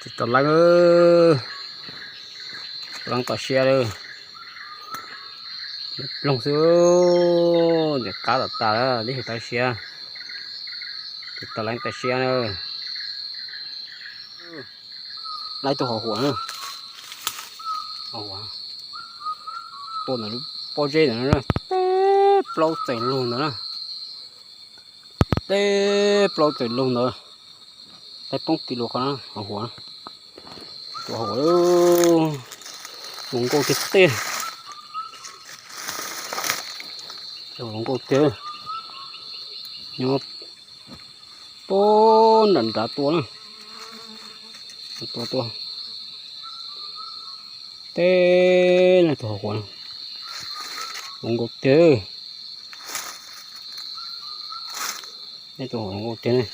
Tsis tau leeb, leeb tau siab lawm. Ploog xwb, ntxim qab tas tas lawm, tib tsis tau siab. Tsis tau leeb tau siab na. Laib tus hauv huam na. Hauv huam. Tua ntawm lub pob zeb ntawd na, teb plaub txawm lug ntawd na. Teb plaub txawm lug ntawd. Laib poob kis lus qhov na, hauv huam. Tus hauv huam, zoo nkauj tiag tiag. Zoo nkauj tiag. Nyob puag nram nrad tua na. Tua tua. Teb na, tus hauv huam na. Zoo nkauj tiag. Tus hauv huam zoo nkauj tiag ne.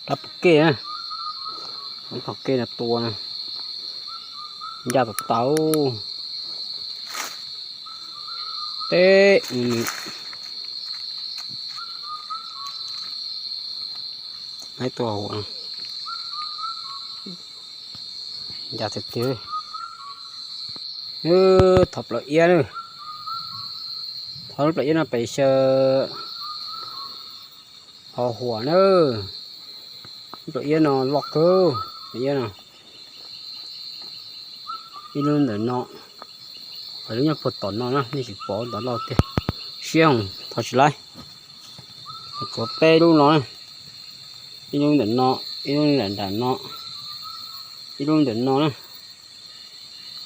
Rab puag kej na. Rab puag kej no tua na. Ncaj tas tas. Teb, ib tug hauv huam no. Ncaj tiag tiag. Thov plaws iab na. Thov lub plaws iab no pem xyaw hauv huam na. Lub plaws iab no loj kawg, plaws iab no. Ib lub ntawm no, lub nyob puag tom no na, nej tsis pom ntawd loj tiag. Siab heev, thov tsis laib. Tshuav peb lub no na. Ib lub ntawm no, ib lub nram nram no, ib lub ntawm no na.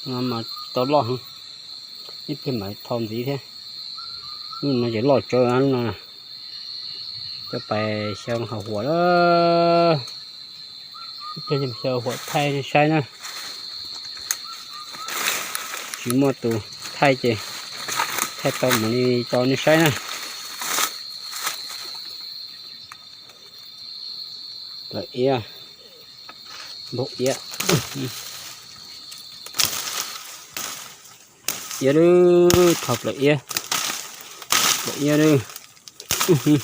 No mas tau loj heev, ib pliag mam thau ntxiv thiab. Lub no ces loj tsawv lub no. Coj pais xyaw hauv huam lawm. Ib pliag xyaw huam thaij nej saib na. Tsis muaj tus thaij ces thaij tau mus li tso nej saib na. Plaws iab, npog iab, iab lawm, thov plaws iab, plaws iab lawm. Lawm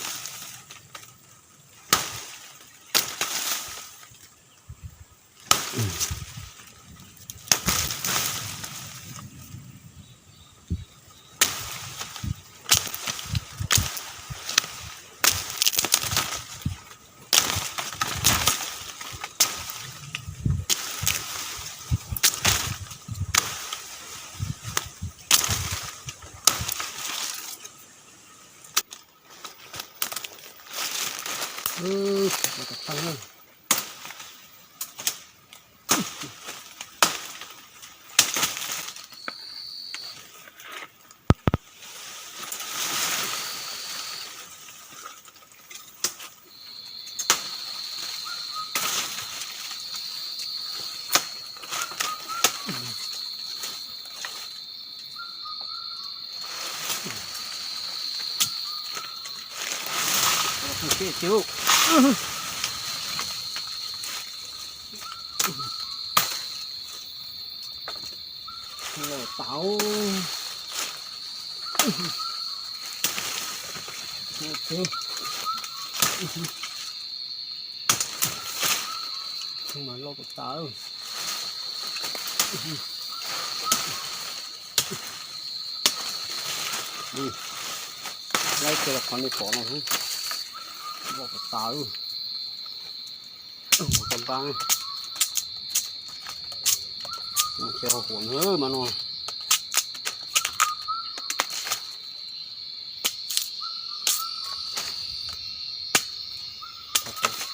tau. Mas loj tas tas. Laib kiag los qhov nej pom no, loj tas tas. Mus tau npab, mus xyaw hauv huam mas no.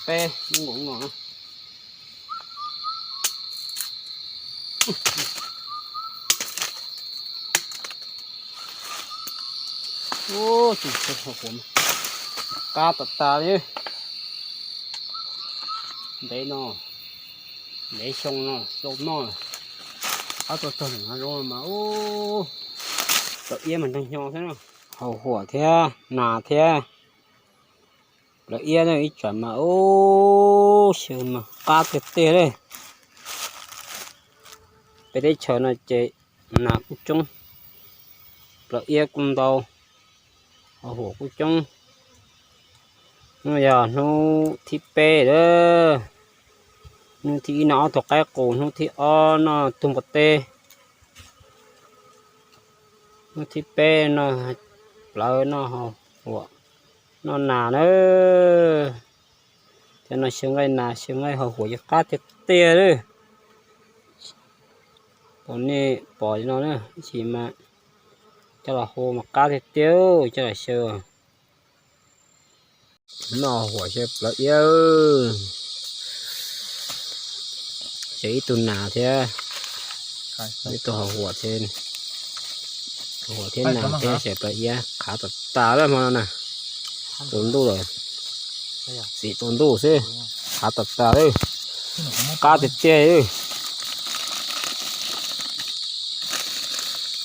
Peb lub nkaus no. Tus xyaw hauv huam qab tas tas li. Ntev no, ntev xyoo no, xyoo no, qab tuaj txog ntawm no zoo mas ub, plaws iab mas nrog nyo xwb na. Hauv huam thiab nas thiab plaws iab ib tsam mas ub, xyaw mas qab tiag tiag li. Peb teb chaws no ces nas kuj coob, plaws iab kuj ntau, hauv huam kuj coob. Hnub no yog hnub thib peb lawm. Hnub thib ib noj ob tug qaib qus, hnub thib ob noj tug npua teb, hnub thib peb noj plawv, noj hau huam, noj nas na. Cov no xyaw nqaij nas, xyaw nqaij hau huam ces qab tiag tiag li. Thaum nej pom li no na, ib chim mas coj los hu mas qab tiag tiag, coj los xyaw. Noj huam xyaw plawv iab, xyaw ib tug nas thiab, ib tug hau huam thiab, hau huam thiab nas thiab xyaw plawv iab, qab tas tas lawm hmo no na. Tsaus ntuj lawm, txim tsaus ntuj xwb, qab tas tas lawm, qab tiag tiag.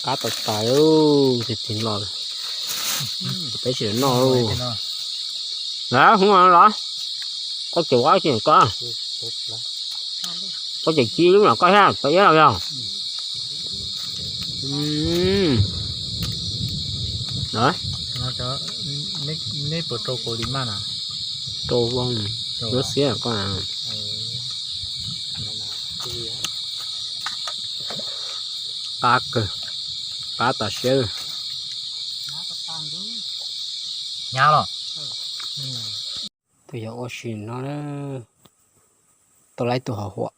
Qab tas tas, tig tig los, peb sim noj. Hu los, koj cem, koj cem, koj cem ci lub no koj thiab, plawv iab los yog. Neb puas rau kaus lim maj na? Rau, lub xiab koj. Qab kawg, qab tas siab. Hnyav los. Tus yog ua si no, tau laib tus hau huam,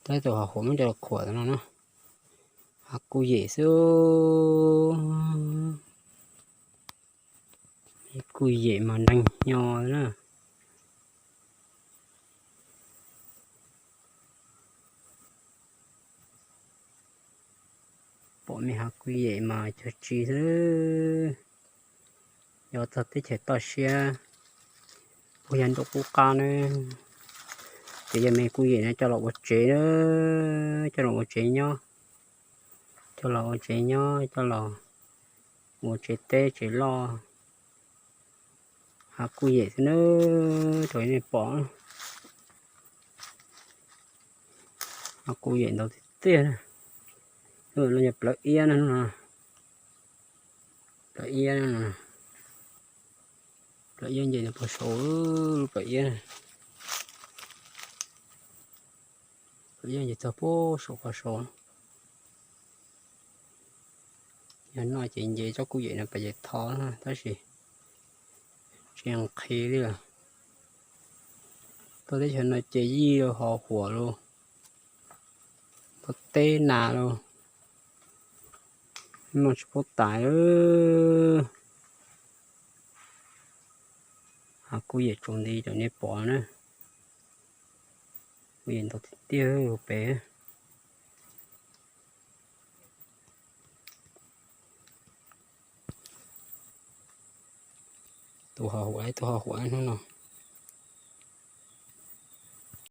tau laib tus hau huam muab coj los khuam no na. Hav kuj yem xwb, kuj yem mas neeg hnyo na. Pom me hav kuj yem mas cog tsi xwb. Yog txog teb chaws toj siab puag yog ntuj qub qab na, ces yog me kuj yem no coj los ua tsev na, coj los ua tsev nyob, coj los ua tsev nyob, coj los ua tsev teb tsev loj. Hav kuj yem xwb na, rau nej pom. Hav kuj yem ntau tiag tiag na. Lub no yog plawv iab na, lub no plawv iab, plawv iab nce puag saud, lub plawv iab, plawv iab nce txog puag saum qhov saud. Yog noj ces nce tsob kuj yem no pais ces thov, tab sis tsis nqhis li lawm. Tuaj teb chaws no ces yij los hau huam los, npua teb nas los, noj tsis paub tas. Hav kuj yem tsaus nti rau nej pom na. Kuj yem ntau tiag tiag pem. Tus hau huam, tus hau huam hnub no.